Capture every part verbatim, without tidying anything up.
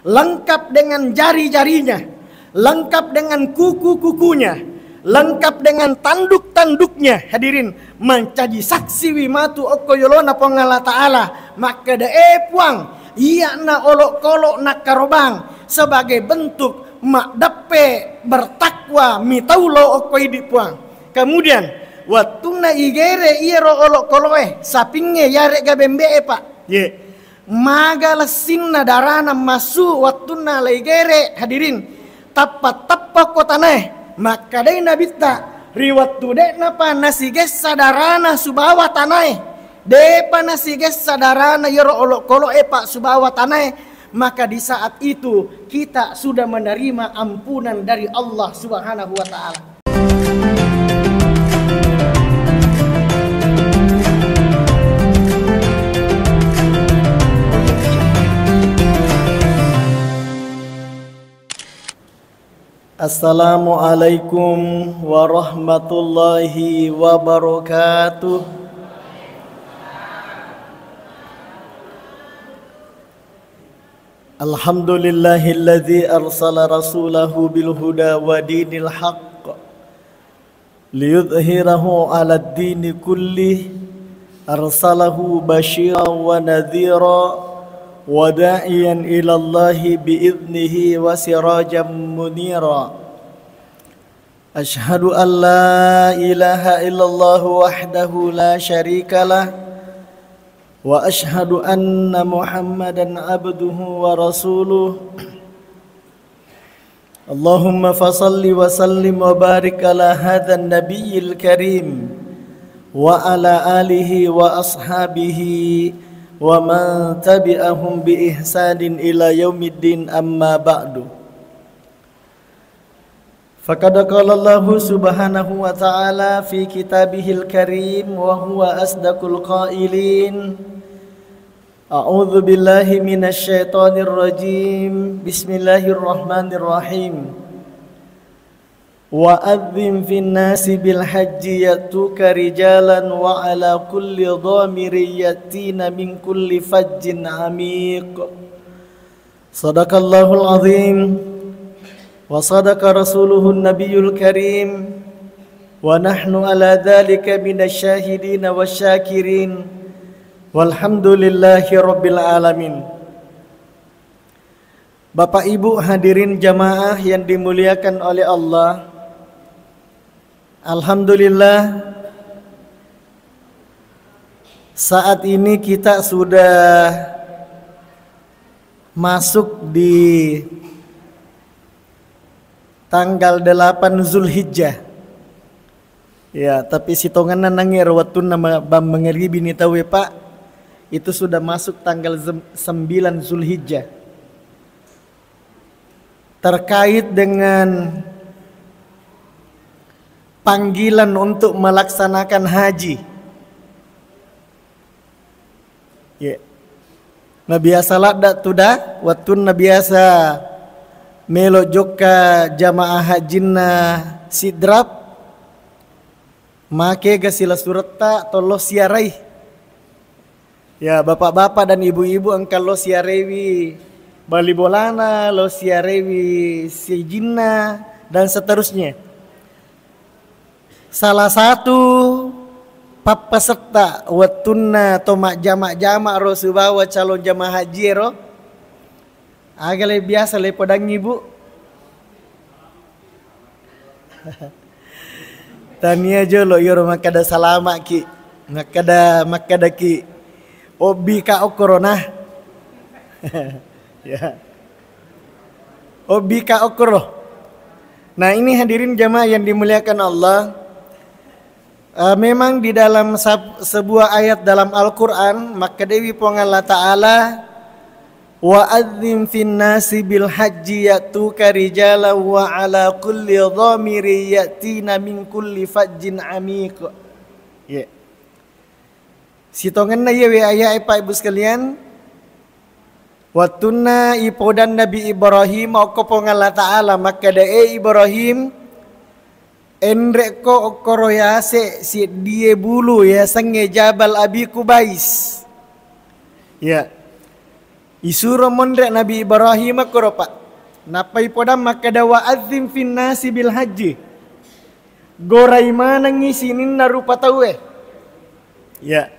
lengkap dengan jari-jarinya, lengkap dengan kuku-kukunya, lengkap dengan tanduk-tanduknya. Hadirin, mancaji saksiwi matu okko yolona Puang Allah Ta'ala, makkeda, "Eh Puang, iyana olokolo nakkarobang sebagai bentuk maddeppe bertakwa mitau lo okko idi Puang." Kemudian, wettunna igere iyaro olokoloe, sapingnge yarega bembe'e, Pak. Ye. Maga lessinna darana massu wettunna leigere, hadirin, tappa-tappa ko tanae. Makkedai Nabitta, ri wettu de'napa nasigessa darana subawa tanae, de'pa nasigessa darana iyaro olokolo'e, Pak, subawa tanae, maka di saat itu kita sudah menerima ampunan dari Allah Subhanahu wa Ta'ala. Assalamualaikum warahmatullahi wabarakatuh. Alhamdulillahilladzi arsala rasulahu bil huda wa dinil haqq liyudhhirahu 'alad dini kullih, arsalahu basyiran wa nadhira wa da'iyan ilallahi bi idnihi wa sirajan munira. Asyhadu an la ilaha illallah wahdahu la syarikalah, wa asyhadu anna Muhammadan abduhu wa rasuluh. Allahumma fasalli wa sallim wa barik ala hadzan nabiyil karim wa ala alihi wa ashabihi wa man tabi'ahum bi ihsanin ila yaumiddin, amma ba'du. Faqad qala Allahu subhanahu wa ta'ala fi kitabihil karim wa huwa asdaqul qailin. A'udzu billahi minasy syaithanir rajim. Bismillahirrahmanirrahim. Wa adzim fin nasi bil hajji ya'tuka rijalan wa ala kulli dhamirin ya'tina min kulli fajjin amiq. Sadaqallahul azim wa sadaqa rasuluhun nabiyul karim wa nahnu ala dzalika minasy syahidin wasyakirin, walhamdulillahi rabbil alamin. Bapak Ibu hadirin jamaah yang dimuliakan oleh Allah, alhamdulillah, saat ini kita sudah masuk di tanggal delapan Zulhijjah. Ya, tapi sitongenna nangnge ro wettunna ma-, bang mangeribi ni tauwe, Pak, itu sudah masuk tanggal zem-, sembilan Zulhijjah. Terkait dengan panggilan untuk melaksanakan haji. Ye. Nabiasa ladda tuda, wettunna biasa melo jokka jamaah hajjinna Sidrap, makega sila suretta tollo siarai. Ya, bapak-bapak dan ibu-ibu engka lo siarewi bali bolana, lo siarewi sijinna, dan seterusnya. Salah satu pappasetta wettunna to majjama-jama ro sibawa calon jamaah haji ero, aga le biasa le podangngi, Bu? Tania jolo iyaro makkeda salama'ki, makkeda, makkedaki, "Obbi ka okkoro nah." Ya. Obbi ka okkoro. Nah, ini hadirin jamaah yang dimuliakan Allah. Eh, memang di dalam sab-, sebuah ayat dalam Al-Quran, makkedewi Puang Allah Ta'ala, "Wa adzim fin nasi bil hajji ya'tuka rijala wa ala kulli dhamiri ya'tina min kulli fajjin amiq." Ye. Sitongenna iyawe aya'e, Pak Ibu sekalian, wettunna ipodan Nabi Ibrahim okko Puang Allah Ta'ala, makkeda, "E Ibrahim, enrekko okkoro yase siddie bulu yasengnge Jabal Abi Kubais." Ya. Isuro monre Nabi Ibrahim koro, Pak. Nappai podang makkeda, "Wa adzim fin nasi bil hajji." Gorai manengngi sininna rupa tauwe. Ya.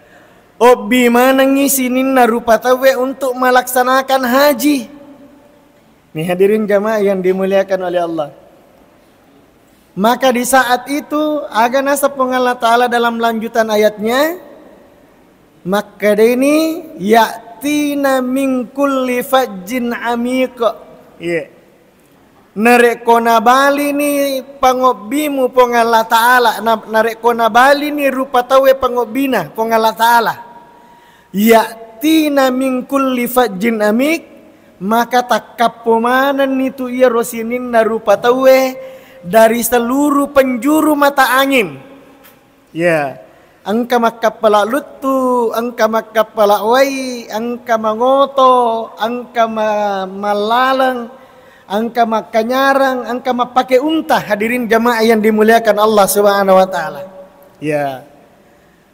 Obbi manengngi sininna rupa tauwe untuk melaksanakan haji. Nih, hadirin jamaah yang dimuliakan oleh Allah. Maka di saat itu, aga naseng Puang Allah Ta'ala dalam lanjutan ayatnya, makkedani, "Ya'tina min kulli fajjin amiq." Iya. Narekko nabalini pangobbimu Puang Allah Ta'ala, na-, narekko nabalini rupa tauwe pangobbina Puang Allah Ta'ala, "Ya'tina min kulli fajjin amiq," maka takkappo manenni tu iyaro sininna rupa tauwe dari seluruh penjuru mata angin. Ya, engka makkappala luttu, engka makkappala wai, engka mangoto, engka ma-, mallaleng, engka makkanyarang, engka mappake unta, hadirin jamaah yang dimuliakan Allah Subhanahu wa Ta'ala. Ya.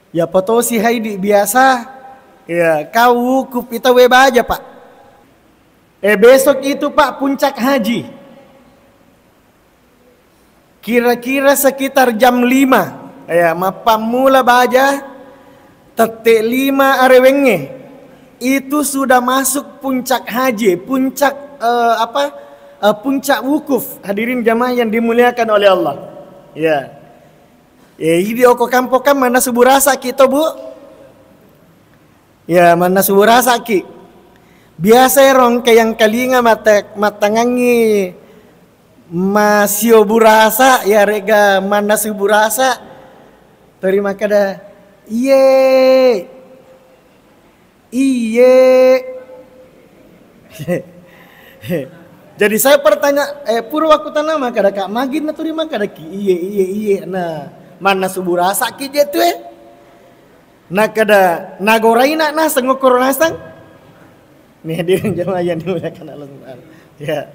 Ya, potosi haidi biasa. Ya, kau wukuf ita we baja, Pak. Eh, besok itu, Pak, puncak haji. Kira-kira sekitar jam lima, ya, mappammula baja, tette lima arewengnge, itu sudah masuk puncak haji, puncak, eh, apa, eh, puncak wukuf. Hadirin jamaah yang dimuliakan oleh Allah. Ya. Ya, idi oko kampo kan mannasu burasaki to, Bu? Ya, mannasu burasaki. Biasa ero engka yang kalinga matte-, mattangangi masio burasa, ya rega mannasu burasa. Terima kada, "Iye." Iye. Jadi saya pertanya, eh, pura waktu tanah maka ada Kak Magin na turi maka ada ki iye, iye, iye. Nah, mannasu burasaki je tu eh. Nakada nagoraina naseng, ukur naseng. Nih, hadirin jamaah yang dimuliakan Allah Subhanahu. Ya.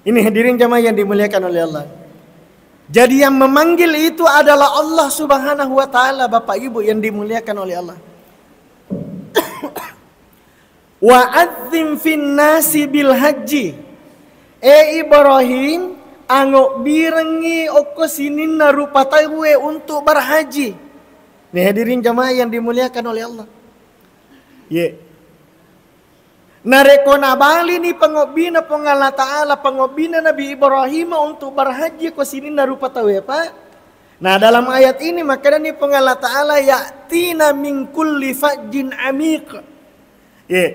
Ini hadirin jamaah yang dimuliakan oleh Allah. Jadi yang memanggil itu adalah Allah Subhanahu wa Ta'ala, Bapak Ibu yang dimuliakan oleh Allah. "Wa adzim fin nasi bil hajji." Eh Ibrahim, angobbirengngi okko sininna rupa tauwe untuk berhaji. Nih, hadirin jamaah yang dimuliakan oleh Allah. Ye. Narekko nabalini pangobbina Puang Allah Ta'ala, pangobbina Nabi Ibrahim untuk berhaji ko sininna rupa tauwe, Pak. Nah, dalam ayat ini makkedani Puang Allah Ta'ala, "Ya'tina min kulli fajjin amiq." Ye.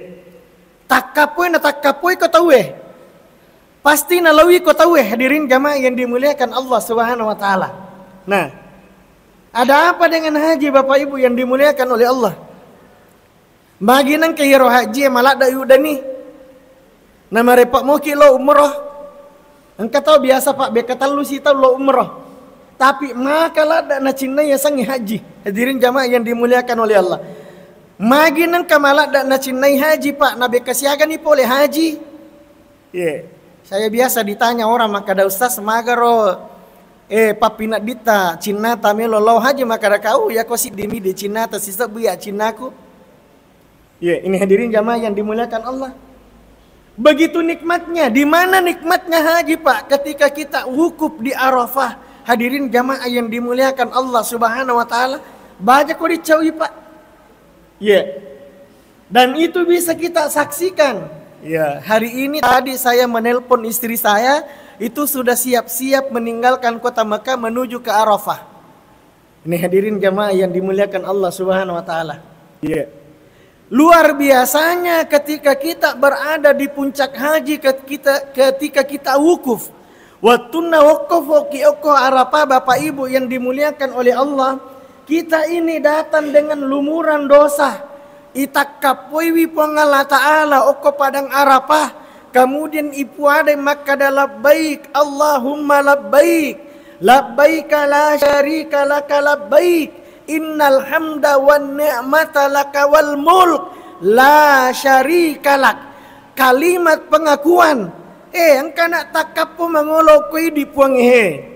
Takkapoi na takkapoi ko tauwe. Pasti nalaui ko tauwe, hadirin jamaah yang dimuliakan Allah Subhanahu wa Ta'ala. Nah, ada apa dengan haji, Bapak Ibu yang dimuliakan oleh Allah? Magi nengka iyaro haji e maladde yudani. Namarepa moki lo umroh. Engka tau biasa, Pak, beka tellu sitau lo umroh. Tapi maka ladde nacinnai yasengnge haji. Hadirin jamaah yang dimuliakan oleh Allah. Magi nengka maladde nacinnai haji, Pak, na beka siagani pole haji. Ye, saya biasa ditanya orang makkada, "Ustaz, magaro, eh, pappinadditta cinnata melo lao haji?" Makkada kau, "Yako siddi midi cinnata, sisebbu ya cinnaku." Ye, ini hadirin jamaah yang dimuliakan Allah. Begitu nikmatnya. Di mana nikmatnya haji, Pak? Ketika kita wukuf di Arafah. Hadirin jamaah yang dimuliakan Allah Subhanahu wa Ta'ala. Baja ko dicaui, Pak. Ye. Dan itu bisa kita saksikan. Ya, hari ini tadi saya menelpon istri saya, itu sudah siap-siap meninggalkan kota Mekah menuju ke Arafah. Ini hadirin jamaah yang dimuliakan Allah Subhanahu wa Ta'ala. Ya. Luar biasanya ketika kita berada di puncak haji, ket-, kita, ketika kita wukuf. Wattunna wokkofoki okko Arafah, Bapak Ibu yang dimuliakan oleh Allah, kita ini datang dengan lumuran dosa. Itakkappoiwi Puang Allah Ta'ala okko padang Arafah, kemudian ipuadai makkada, "Labbaik Allahumma labbaik, labbaik la syarika laka labbaik, innal hamda wan ni'mata laka wal mulk la syarika lak." Kalimat pengakuan, eh, engka na takkappo mangolo okko idi Puang he.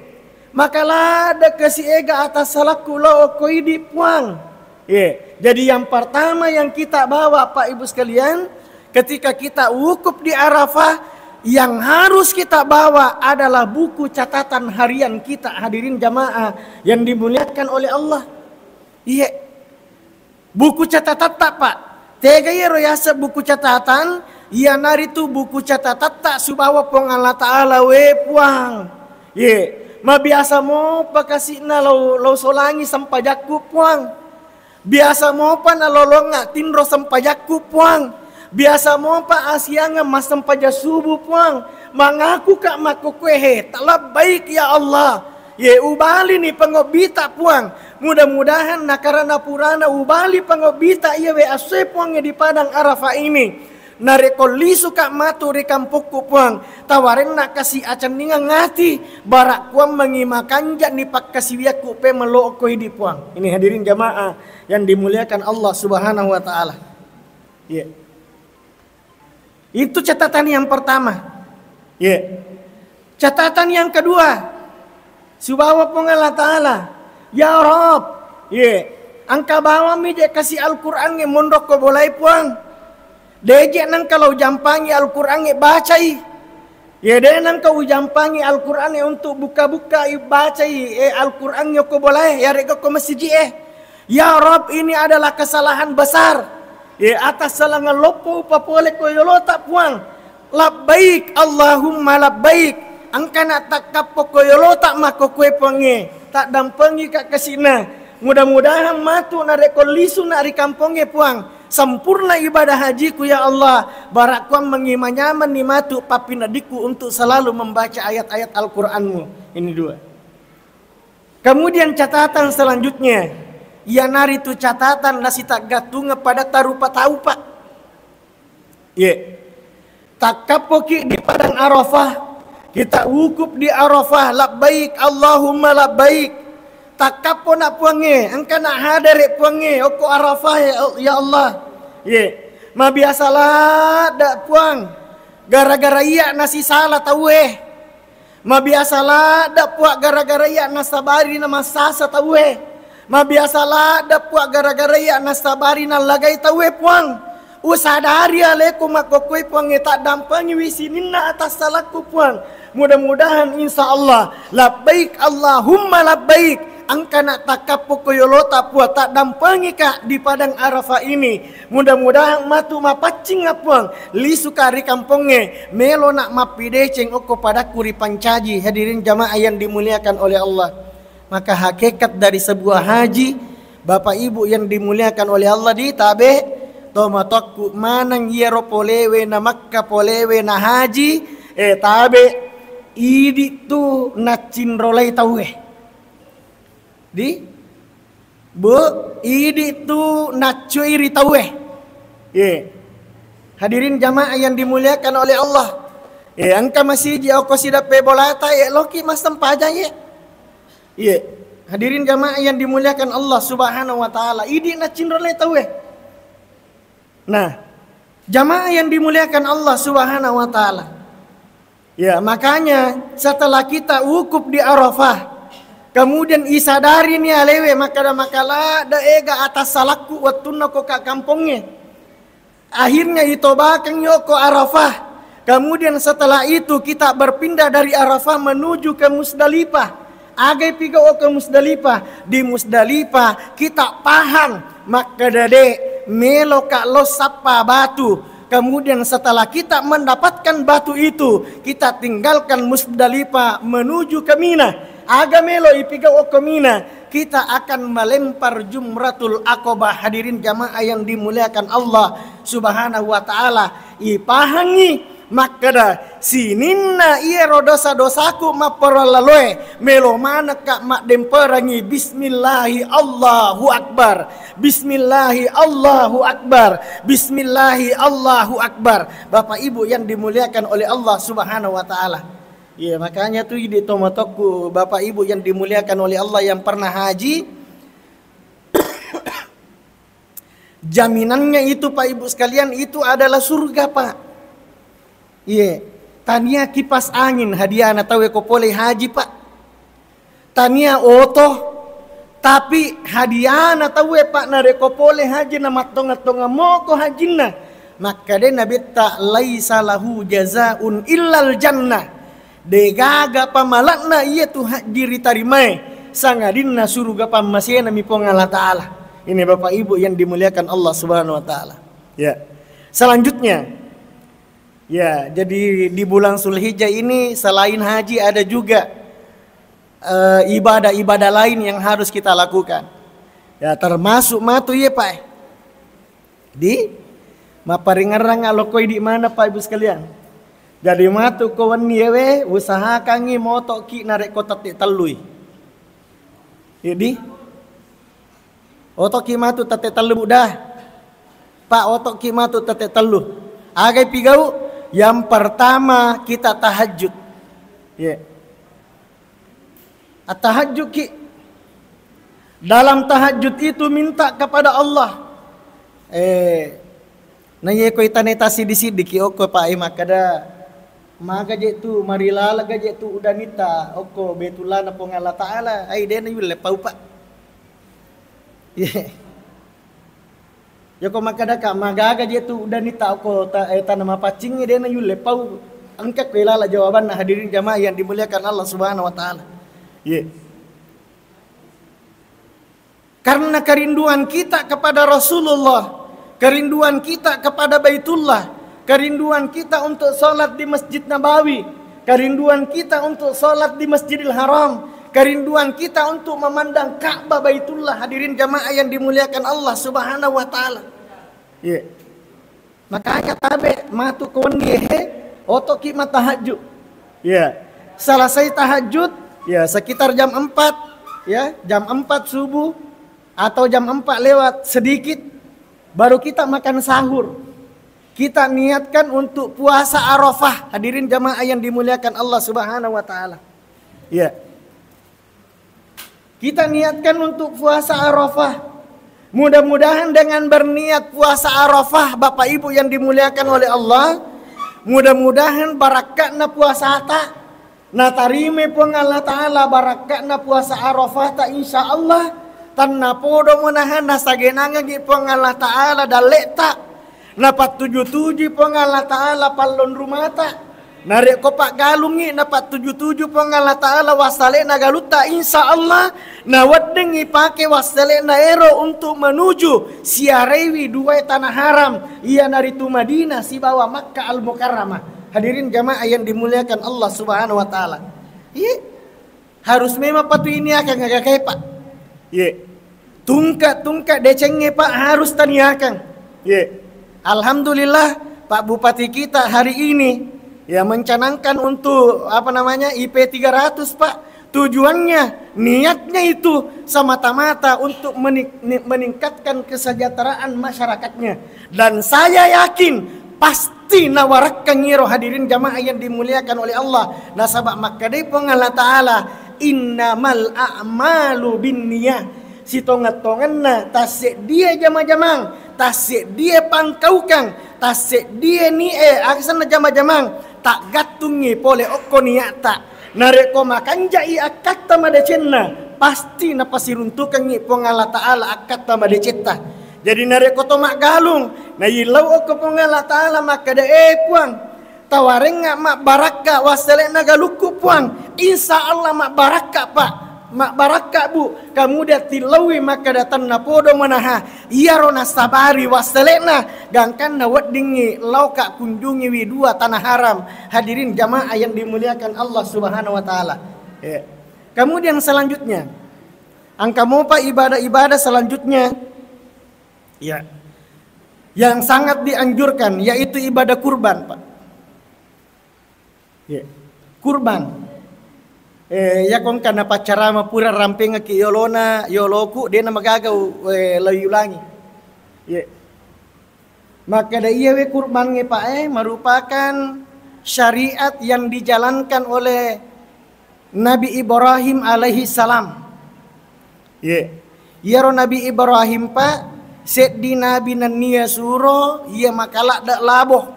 Maka ladde kasi ega atas salakku lo okko idi Puang. Iya. Jadi yang pertama yang kita bawa, Pak Ibu sekalian, ketika kita wukuf di Arafah, yang harus kita bawa adalah buku catatan harian kita, hadirin jamaah yang dimuliakan oleh Allah. Iya. Buku catatatta, Pak. Tega iyaro yaseng buku catatan? Iyanaritu buku catatatta sibawa Puang Allah Ta'ala, we Puang. Ye, mabiasa mopa kasi'na lao, lao solangi sempajakku, Puang. Biasa mopa nalolongnga tinro sempajakku, Puang. Biasa mopa asiangeng massempajang subuh, Puang. Mangakuka makkokkoe, he, talabbaik ya Allah. Ye, ubalini pangobbita, Puang. Mudah-mudahan nakarana purana ubali pangobbita iyawe assoe, Puang, di padang Arafah ini. Narekko lisuka matu ri kampokku, Puang, tawarenna kasi acenningeng ati, bara kuammengi makanja'ni pakkasiwiakku pemeng lo okko idi, Puang. Ini hadirin jamaah yang dimuliakan Allah Subhanahu wa Ta'ala. Iya. Itu catatan yang pertama. Iya. Catatan yang kedua, sibawa Puang Allah Ta'ala, ya Rabb, iya, engka bawammi je kasi Al-Quran e monro ko bolai, Puang. Deje nengka lao jampangi Al-Quran e bacai. Iya, de nengka ujampangi Al-Quran e untuk buka-buka i bacai, eh, Al-Quran e ko bolai, yarega ko masiji e. Ya Rabb, ini adalah kesalahan besar. Ye, atas salangan loppo upapole ko yolota, Puang. Labbaik Allahumma labbaik. Engkana takkappo ko yolota makkokkoe, Puangnge. Taddampengika kasi'na. Mudah-mudahan matu narekko lisuna ri kampongnge, Puang. Sempurna ibadah hajiku, ya Allah. Bara kuammengi manyamenni matu pappinadikku untuk selalu membaca ayat-ayat Al-Quranmu. Ini dua. Kemudian catatan selanjutnya, iyanaritu catatan nasitaggattunge pada tarupa tau, Pak. Ye. Takkappoki di padang Arafah, kita wukuf di Arafah, labbaik Allahumma labbaik. Takkappo na Puangnge, engka na hadere Puangnge, okko Arafah ya, ya Allah. Ye. Mabiasa ladda, Puang, gara-gara iya nasisala tauwe. Mabiasa ladda, Puang, gara-gara iya nasabari na massasa tauwe. Mabiasa ladda, Puang, gara-gara iya nasabari nallagai tauwe, Puang. Usadari aleku makkokkoe, Puang, e, taddampengiwi sininna atassalakku, Puang. Mudah-mudahan insya Allah, labbaik Allahumma labbaik. Engkana takkappo ko yolota, Puang, taddampengika di padang Arafah ini. Mudah-mudahan matu mapaccing, Puang, lisuka ri kampongnge, melona mappideceng okko padakku ripancaji. Hadirin jamaah yang dimuliakan oleh Allah. Maka hakikat dari sebuah haji, Bapak Ibu yang dimuliakan oleh Allah, di tabe, tomatoakku maneng iyaro polewe na Makka, polewe na haji, eh, tabe, idi tu naccinrolai tauwe. Di? Bu, idi tu naccui ri tauwe. Ye. Hadirin jamaah yang dimuliakan oleh Allah. Ye, engka masiji okko sidappe bolata, ye, loki massempajang, ye. Ye. Hadirin jamaah yang dimuliakan Allah Subhanahu wa Ta'ala. Idi naccinrolai tauwe. Nah, jamaah yang dimuliakan Allah Subhanahu wa Ta'ala. Ya, makanya setelah kita wukuf di Arafah, kemudian isadari ni alewe makkada, makkala da ega atassalakku wettunna ko ka kampongnge. Akhirnya itobakeng yoko Arafah. Kemudian setelah itu kita berpindah dari Arafah menuju ke Musdalifah. Agai pigau ke Musdalifah. Di Musdalifah kita pahang makkada de, meloka lo sappa batu. Kemudian setelah kita mendapatkan batu itu, kita tinggalkan Musdalifah menuju ke Mina. Aga melo ipigau ke Mina, kita akan melempar Jumratul Aqabah. Hadirin jamaah yang dimuliakan Allah Subhanahu wa Ta'ala, ipahangi makkada, sininna iyaro dosa-dosaku mapparallaloe, melo manekka maddemperangi bismillahi Allahu Akbar, bismillahi Allahu Akbar, bismillahi Allahu Akbar. Bapak Ibu yang dimuliakan oleh Allah Subhanahu wa Ta'ala. Iya, makanya tu idi tomatoakku, Bapak Ibu yang dimuliakan oleh Allah yang pernah haji, jaminannya itu, Pak Ibu sekalian, itu adalah surga, Pak. Iya. Tania kipas angin hadiana tauwe ko pole haji, Pak. Tania oto, Tapi hadiana tauwe, Pak, narekko pole haji na mattongeng-tongeng moko hajinna, makkeda Nabitta, "Laisa lahu jazaun illal jannah." Degaga pamala'na iya tu haji ritarimae, sangadinna suruga pammasenami Puang Allah Ta'ala. Ini Bapak Ibu yang dimuliakan Allah Subhanahu wa Ta'ala. Ya. Selanjutnya, ya, jadi di bulan Zulhijjah ini selain haji ada juga eh, ibadah-ibadah lain yang harus kita lakukan. Ya, termasuk matu iya, Pak. Di mapparingerrang lokoi di mana, Pak Ibu sekalian. Jadi matu ko wenni ewe, usahakangi motoki narekko tette tellui. Jadi otoki matu tette tellu, Bu, dah. Pak, otoki matu tette tellu. Agai pigau? Yang pertama, kita tahajud. Ya. Attahajjudki. Dalam tahajud itu minta kepada Allah. Eh, na iye ko itane tassiddi-siddiki okko, Pak, eh, makkeda, "Maga je tu, marilalega je tu udanitta okko Baitullahna Puang Allah Ta'ala." Ai, de na yulle pau, Pak. Iya. Yako makkedaka, "Magaga je tu udanitta okko ta-, eh, tana mapaccing," de na yulle pau. Engka ko ilala jawabanna, hadirin jamaah yang dimuliakan Allah Subhanahu wa Ta'ala. Iya. Karena kerinduan kita kepada Rasulullah, kerinduan kita kepada Baitullah, kerinduan kita untuk sholat di Masjid Nabawi, kerinduan kita untuk sholat di Masjidil Haram, kerinduan kita untuk memandang Ka'bah Baitullah, hadirin jamaah yang dimuliakan Allah Subhanahu wa Ta'ala. Iya. Makanya tabe matu ko wenni ehe, otoki mattahajud. Iya. Selesai tahajud, ya, sekitar jam empat, ya, jam empat subuh atau jam empat lewat sedikit, baru kita makan sahur. Kita niatkan untuk puasa Arafah, hadirin jamaah yang dimuliakan Allah Subhanahu wa Ta'ala. Ya. Kita niatkan untuk puasa Arafah. Mudah-mudahan dengan berniat puasa Arafah, Bapak Ibu yang dimuliakan oleh Allah, mudah-mudahan barakka'na puasata, natarima Puang Allah Ta'ala barakka'na puasa Arafah ta, insya Allah, tannapodo munahan nasagenangengi Puang Allah Ta'ala dalle'ta. Napattuju-tuju Puang Allah Ta'ala pallonrumata. Narekko paggalungngi, napattuju-tuju Puang Allah Ta'ala wassale'na galutta, insya Allah naweddingngi pake wassale'na ero untuk menuju siaraiwi duae tanah haram, iyanaritu Madinah sibawa Makkah Al-Mukarramah. Hadirin jamaah yang dimuliakan Allah Subhanahu wa Ta'ala. Iya. Harus memang patu iniakang aga kae, Pak. Ye. Tungka-tungka decengnge, Pak, harus taniakang. Ye. Alhamdulillah, Pak Bupati kita hari ini, ya, mencanangkan untuk, apa namanya, I P tiga ratus, Pak. Tujuannya, niatnya itu semata-mata untuk menik-, ni-, meningkatkan kesejahteraan masyarakatnya. Dan saya yakin, pasti nawarakkangngi ro, hadirin jamaah yang dimuliakan oleh Allah. Nasaba makkedai Puang Allah Ta'ala, "Innamal a'malu binniyah." Sitongeng-tongenna tasseddie jama-jamang, tasseddie pangkaukang, tasseddie ni-, eh, aga senna jama-jamang, taggattungngi pole okko niatta. Narekko makanjai akkatta madecenna, pasti napasiruntukengngi Puang Allah Ta'ala akkatta madecetta. Jadi narekko to maggalung, nayillau okko Puang Allah Ta'ala makkeda, "Eh, Puang, tawarengnga mabbarakka wassele'na galukku, Puang." Insya Allah mabbarakka, Pak. Mabbarakka, Bu. Kemudian tillaui makkeda, "Tennapodo manaha iyaro nasabari wassele'na, gangkanna weddingngi laoka kunjungiwi dua tanah haram." Hadirin jamaah yang dimuliakan Allah Subhanahu wa Ta'ala. Ya. Kemudian selanjutnya, engka mopa ibadah-ibadah selanjutnya, ya, yang sangat dianjurkan, yaitu ibadah kurban, Pak. Ya. Kurban. Eh, yako engka napaccarama pura rampengekki yolona, yoloku, de namagaga, eh, layulangi. Ya. Makkeda iyawe kurbangnge, Pak, eh, merupakan syariat yang dijalankan oleh Nabi Ibrahim alaihi salam. Ye. Iyaro Nabi Ibrahim, Pak, seddi nabi nennia suro iya makaladde labo.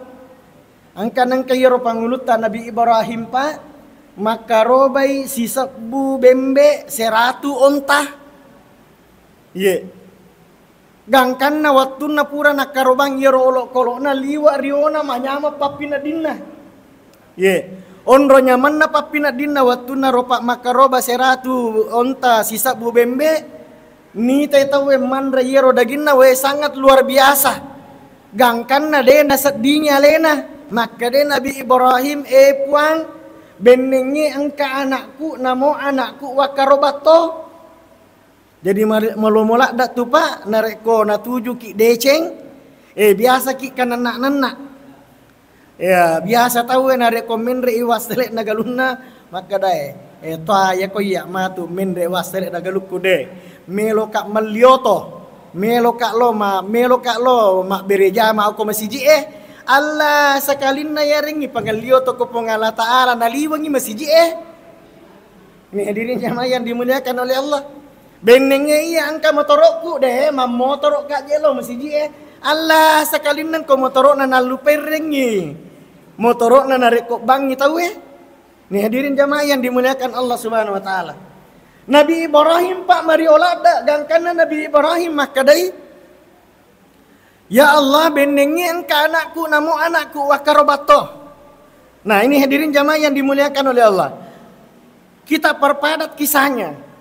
Engka nengka iyaro pangulutta Nabi Ibrahim, Pak, makkarobai sisebbu bembe, seratu onta. Iye. Gangkanna wettunna pura nakkarobang iyaro olokkolokna liwe' riona manyameng pappineddinna. Iye. Onro nyamenna pappineddinna wettunna ropa makkaroba seratu onta sisebbu bembe', nitai tauwe manre iyaro daginna, we, sangat luar biasa. Gangkanna de' naseddingi alena, makkeda Nabi Ibrahim, "E Puang, bennengnge engka anakku, namo anakku wakkarobatto." Jadi mari-, malomo ladda' tu, Pak, narekko natujuki deceng, eh, biasaki kanenna-nenna. Ya, biasa tauwe narekko menre'i wassele'na galunna, makkedae, "Eh, toa, iyako iya' matu menre' wassele'na galukku de'. Meloka' mallioto, meloka' lo ma-, meloka' lo mabbere jama okko masiji'e." Allah sakalinna yarengngi pangallioto ko Puang Allah Ta'ala, naliwengngi masiji'e. Ini hadirin jamaah yang dimuliakan oleh Allah. Bennengnge iya engka motorokku de', mammotoroka' je' lo masiji'e. Allah sakalinna ko motoro'na nalluperrengngi. Motoro'na narekko bangngi tauwe. Ini hadirin jamaah yang dimuliakan Allah Subhanahu wa Ta'ala. Nabi Ibrahim, Pak, mario ladda', gangkanna Nabi Ibrahim makkedai, "Ya Allah, bennengngi engka anakku, namo anakku wakkarobatto." Nah, ini hadirin jamaah yang dimuliakan oleh Allah. Kita perpadat kisahnya.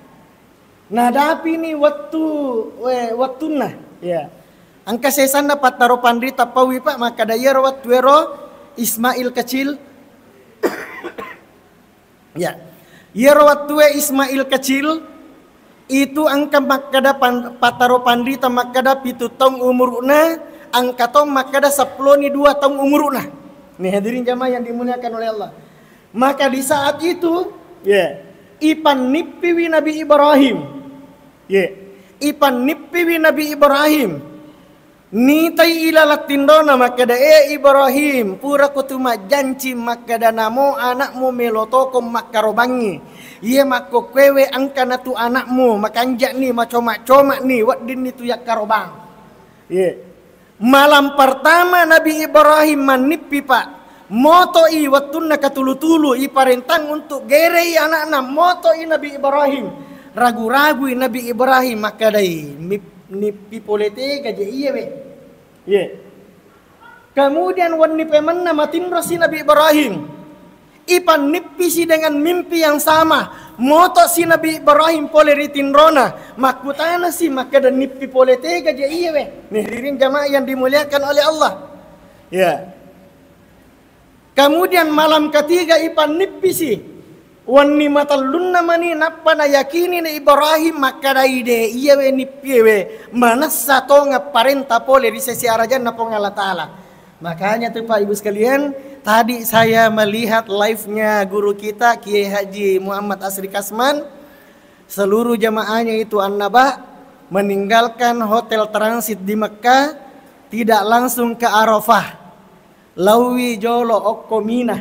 Nadapini wettu, we-, wettunna. Ya. Engka sesanna pattaro panrita pauwi, Pak, makkeda iyaro wettuero Ismail kecil. Ya. Iyaro wettue Ismail kecil, itu engka makkeda pan-, pattaro panrita makkeda pitu taung umuru'na, engka to makkeda seppuloni dua taung umuru'na. Nih, hadirin jamaah yang dimuliakan oleh Allah. Maka di saat itu, ya, ipannippiwi Nabi Ibrahim. Ya, ipannippiwi Nabi Ibrahim. Nitai ilaleng tinrona makkeda, "E Ibrahim, purako tu majjanci makkeda namo anakmu melo toko makkarobangngi. Iye makkokkoewe engkana tu anakmu, makanja'ni, macoma-coma'ni, weddinni tu yakkarobang." Iye. Malam pertama Nabi Ibrahim mannippi, Pak. Moto'i wettunna katulu-tulu, iparentang untuk gerei anakna, moto'i Nabi Ibrahim. Ragu-ragui Nabi Ibrahim makkedai, "Mip-, nippi pole tega je iye we." Ye. Kemudian wenni pemenna matinrosi Nabi Ibrahim. Ipannippisi dengan mimpi yang sama. Motosi Nabi Ibrahim pole ri tinrona. Makkutanasi makkeda, "Nippi pole tega je iye we?" Nih, hadirin jamaah yang dimuliakan oleh Allah. Ya. Kemudian malam ketiga ipannippisi. Wenni matellunna mani nappa nayakini na Ibrahim makkedai, "De, iya we nippie we, manessa tonga parenta pole ri sesi arajanna Puang Allah Ta'ala." Makanya tuh Pak Ibu sekalian, tadi saya melihat live-nya guru kita Kiai Haji Muhammad Asri Kasman, seluruh jamaahnya itu Annaba meninggalkan hotel transit di Mekah, tidak langsung ke Arafah. Laowi jolo okko Mina,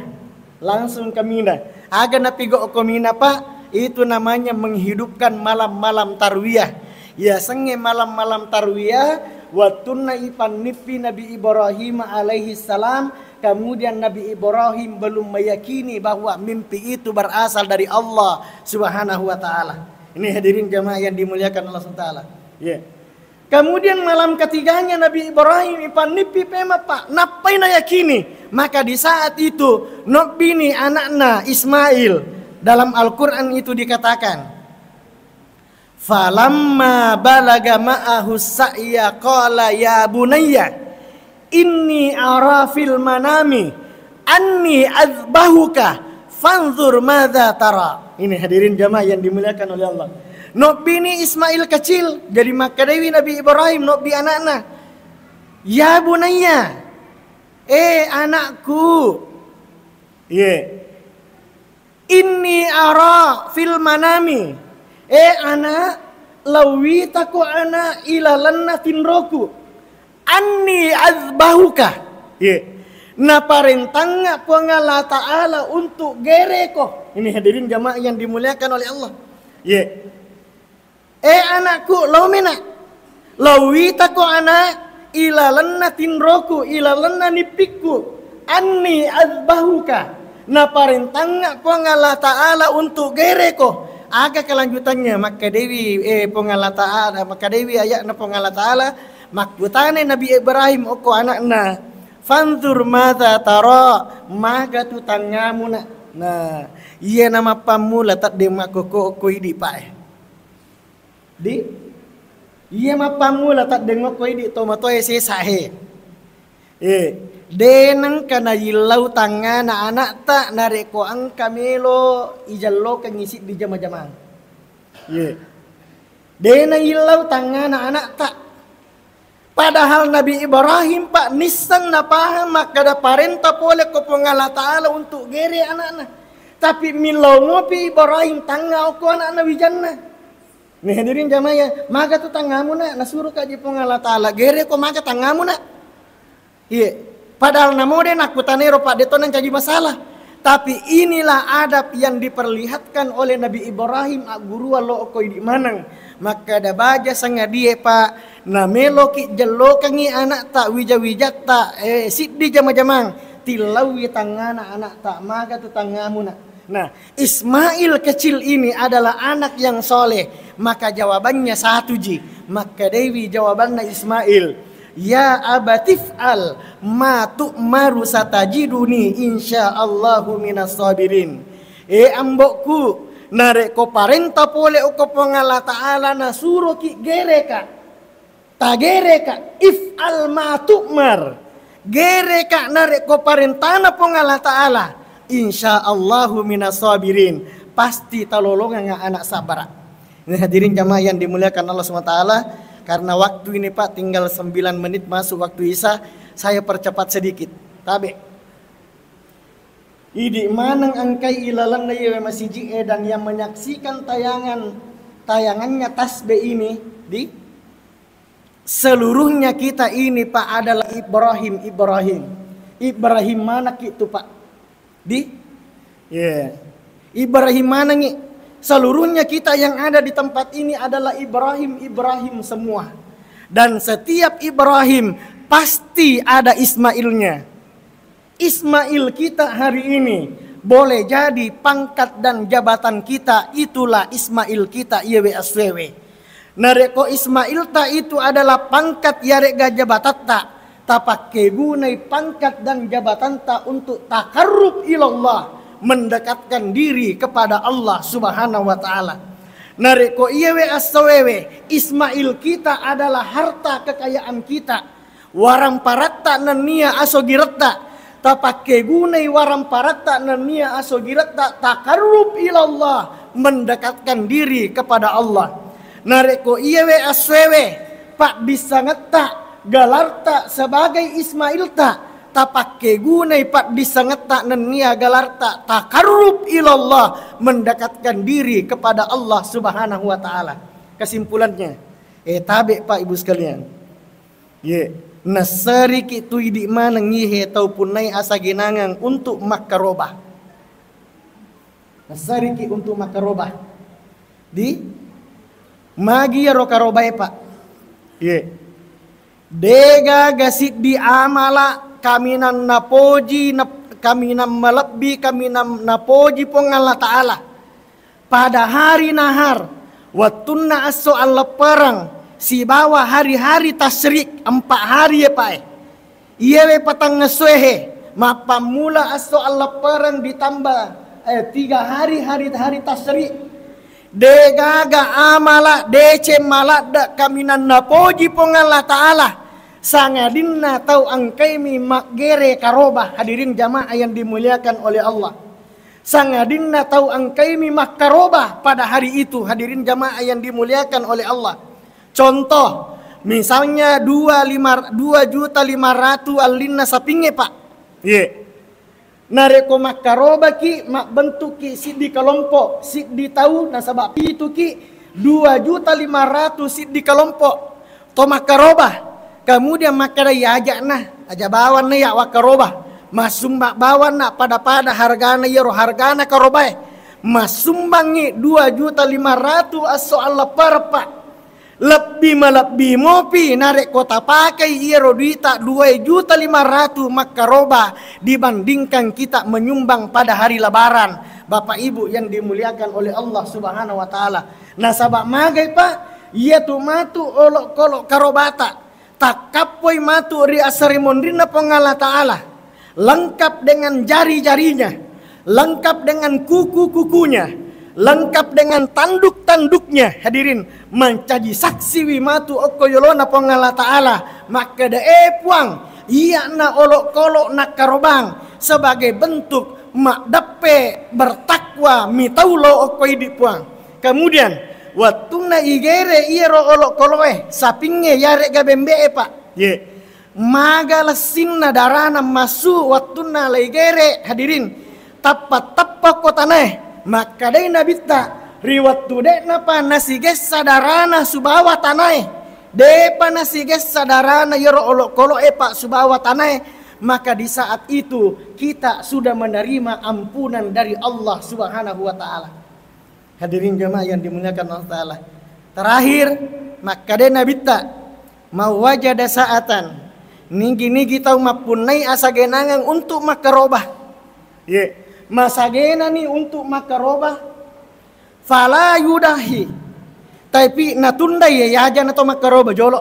langsung ke Mina. Aga napigau okko Mina, Pak? Itu namanya menghidupkan malam-malam tarwiyah. Yasengnge malam-malam tarwiyah, wettunna ipannippi Nabi Ibrahim alaihi salam, kemudian Nabi Ibrahim belum meyakini bahwa mimpi itu berasal dari Allah Subhanahu wa Ta'ala. Ini hadirin jamaah yang dimuliakan Allah Subhanahu wa Ta'ala. Ya. Kemudian malam ketiganya Nabi Ibrahim ipannippi pema, Pak. Nappai nayakini. Maka di saat itu, nobbini anakna Ismail. Dalam Al-Quran itu dikatakan, "Falamma balaga ma'ahu sa'ya qala ya bunayya, inni ara fil manami anni azbahuka fanzur madza tara." Ini hadirin jamaah yang dimuliakan oleh Allah. Nobbini Ismail kecil, jadi makkedaiwi Nabi Ibrahim, nobbi anakna, "Ya bunayya, eh anakku." Ye. "Inni ara fil manami." Eh anak, lauwitako anak ilalenna tinroku. "Anni azbahuka." Ye. Naparentangnga Puang Allah Ta'ala untuk gereko. Ini hadirin jamaah yang dimuliakan oleh Allah. Ye. Eh anakku, laomena. Lauwitako anak ilalenna tinroku, ilalenna nippikku. "Anni azbahuka." Naparentangnga Puang Allah Ta'ala untuk gereko. Aga kelanjutannya? Makkedai, eh, Puang Allah Ta'ala, makkedai aya'na Puang Allah Ta'ala, makkutanai Nabi Ibrahim okko ana'na, "Fanzur madza tara, maga tu tangngamuna?" Nah, iya na mappammula taddeng makkokko okko idi, Pak, eh. Di? Iya mappammula taddeng okko idi tomatoae sesa he. Eh, de nengka nayillau tangngana ana'ta narekko engka melo ijellokengngi siddi jama-jamang. Ye. De nayillau tangngana ana'ta. Padahal Nabi Ibrahim, Pak, nisseng napahang makkeda parenta pole ko Puang Allah Ta'ala untuk gere ana'na. Tapi millau mopi Ibrahim tangnga okko ana'na wijanna. Nih, hadirin jamaah ya, maga tu tangngamu, Nak? Nasuro kaji Puang Allah Ta'ala, gere ko maga tangngamu, Nak? Iya. Padahal namo de nakkutanero, Pak, de to nancaji masalah. Tapi inilah adab yang diperlihatkan oleh Nabi Ibrahim, agguruan lo okko idi maneng. Makkeda baja sangadie, Pak, nameloki jellokengngi ana'ta wija-wijatta, eh, siddi jama-jamang, tillaui tangngana ana'ta, maga tu tangngamu, Nak? Nah, Ismail kecil ini adalah anak yang soleh, maka jawabannya satu ji. Makkedaiwi jawabanna Ismail, "Ya abatif'al ma tu'maru satajiduni insyaallahu minas sabirin." Eh, ambokku, narekko parenta pole okko Puang Allah Ta'ala nasuroki gereka, tagereka, if'al ma tu'mar. Gereka narekko parentana Puang Allah Ta'ala, insyaallahu minas sabirin. Pasti talolongeng anak sabara. Nah, hadirin jamaah yang dimuliakan Allah Subhanahu wa Ta'ala, karena waktu ini, Pak, tinggal sembilan menit masuk waktu Isya, saya percepat sedikit. Tabe. Idi maneng engkai ilalenna iyewe masiji e dan yang menyaksikan tayangan, tayangannya tasbih ini, di seluruhnya kita ini, Pak, adalah Ibrahim, Ibrahim. Ibrahim manakki tu, Pak? Di? Iya. Ibrahim manengi. Seluruhnya kita yang ada di tempat ini adalah Ibrahim, Ibrahim semua. Dan setiap Ibrahim pasti ada Ismailnya. Ismail kita hari ini boleh jadi pangkat dan jabatan kita, itulah Ismail kita, iyewe aswewe. Narekko Ismailta itu adalah pangkat yaregga jabatatta, tapakkegunai pangkat dan jabatatta untuk takarrub ilallah, mendekatkan diri kepada Allah Subhanahu wa Ta'ala. Narekko iyewe aswewe, Ismail kita adalah harta kekayaan kita, waramparatta nennia asogiretta, tapakkegunai waramparatta nennia asogiretta takarrub ilallah, mendekatkan diri kepada Allah. Narekko iyewe aswewe, paddissengetta, galarta sebagai Ismailta, tapakkegunai paddissengetta nennia galarta takarrub ilallah, mendekatkan diri kepada Allah Subhanahu wa Ta'ala. Kesimpulannya, eh, tabe, Pak, Ibu sekalian. Ye, nassariki tu idi maneng ihe tau punnai asagenangeng untuk makkaroba. Nassariki untuk makkaroba. Di magi iyaro karobae, Pak? Ye. Degaga siddi amala kaminang napoji, nap-, kaminang malebbi, kaminang napoji Puang Allah Ta'ala. Pada hari nahar, wettunna esso alleppereng, sibawa hari-hari tasyrik, empat hari ya, Pak, eh. Iyewe patangngessoehe, mappammula esso alleppereng ditambah, eh, tiga hari, hari, hari tasyrik. Degaga amala deceng maladde kaminang napoji Puang Allah Ta'ala, sangadinna tau engkaimi maggere karoba, hadirin jamaah yang dimuliakan oleh Allah. Sangadinna tau engkaimi makkaroba pada hari itu, hadirin jamaah yang dimuliakan oleh Allah. Contoh, misalnya dua lima, dua juta lima ratus allinna sapingnge, Pak. Ye. Narekko makkarobaki, mabbentukki siddi kelompok, siddi tau, nasaba pituki, dua juta lima ratus siddi kelompok. To makkaroba, kemudian makkeda, "Iya aja'na, aja bawanna iya wakkaroba." Massumbang bawanna pada-pada hargana iyaro hargana karobae. Massumbangngi dua juta lima ratus esso alleppereng, Pak. Lebbi malebbi mopi narekko tapakai iyaro duita dua juta lima ratus makkaroba dibandingkan kita menyumbang pada hari lebaran. Bapak Ibu yang dimuliakan oleh Allah Subhanahu wa Ta'ala. Nasaba magai, Pak, iyatu matu olokolo karobata, takkappoi matu ri asarimonrinna Puang Allah Ta'ala, lengkap dengan jari-jarinya, lengkap dengan kuku-kukunya, lengkap dengan tanduk-tanduknya. Hadirin, mancaji saksiwi matu okko yolona Puang Allah Ta'ala, makkeda, "Eh Puang, iyana olokolo nakkarobang sebagai bentuk maddeppe bertakwa mitau lo okko idi Puang." Kemudian, wettunna igere iyaro olokoloe, sapingnge yarega bembe'e, Pak. Ye. Maga lessinna darana massu wettunna laigere, hadirin. Tappa-tappa ko tanae. Makkadai Nabitta, ri wettu de'napa nasigessa darana subawa tanae, de'pa nasigessa darana iyaro olokoloe, Pak, subawa tanae, maka di saat itu kita sudah menerima ampunan dari Allah Subhanahu wa Ta'ala. Hadirin jamaah yang dimuliakan Allah Ta'ala. Terakhir, makkadai Nabitta, "Mawajada sa'atan." Nigi-nigi tau mappunnai asagenangeng untuk makkaroba. Ye, masagenani untuk makkaroba. Fala yudahi. Tapi natundai ye, yaja nato makkaroba jolo.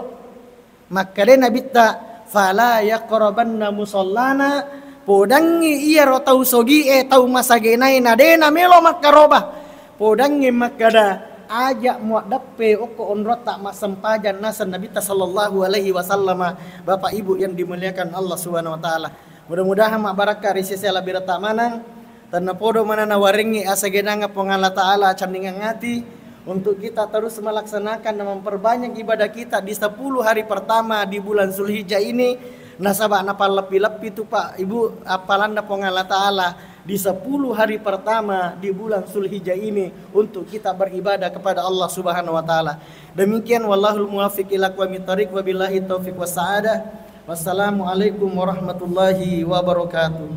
Makkadai Nabitta, "Fala yaqrabanna musallana," podangngi iyaro tau sogie, tau masagenae, nadena melo makkaroba. Podangngi makkada, "Aja muaddeppe okko onrotta massempajang," naseng Nabitta sallallahu alaihi wasallama. Bapak Ibu yang dimuliakan Allah Subhanahu wa Ta'ala, mudah-mudahan mabbarakka ri sese labbiretta maneng. Tennapodo manana warengngi asagenangeng Puang Allah Ta'ala cenningeng ati untuk kita terus melaksanakan dan memperbanyak ibadah kita di sepuluh hari pertama di bulan Zulhijjah ini. Nasaba napalleppi-leppi tu, Pak, Ibu, appalanna Puang Allah Ta'ala di sepuluh hari pertama di bulan Zulhijjah ini untuk kita beribadah kepada Allah Subhanahu wa Ta'ala. Demikian, wallahul muwaffiq ila aqwamit thariq, wabillahi taufiq wassa'adah. Wassalamualaikum warahmatullahi wabarakatuh.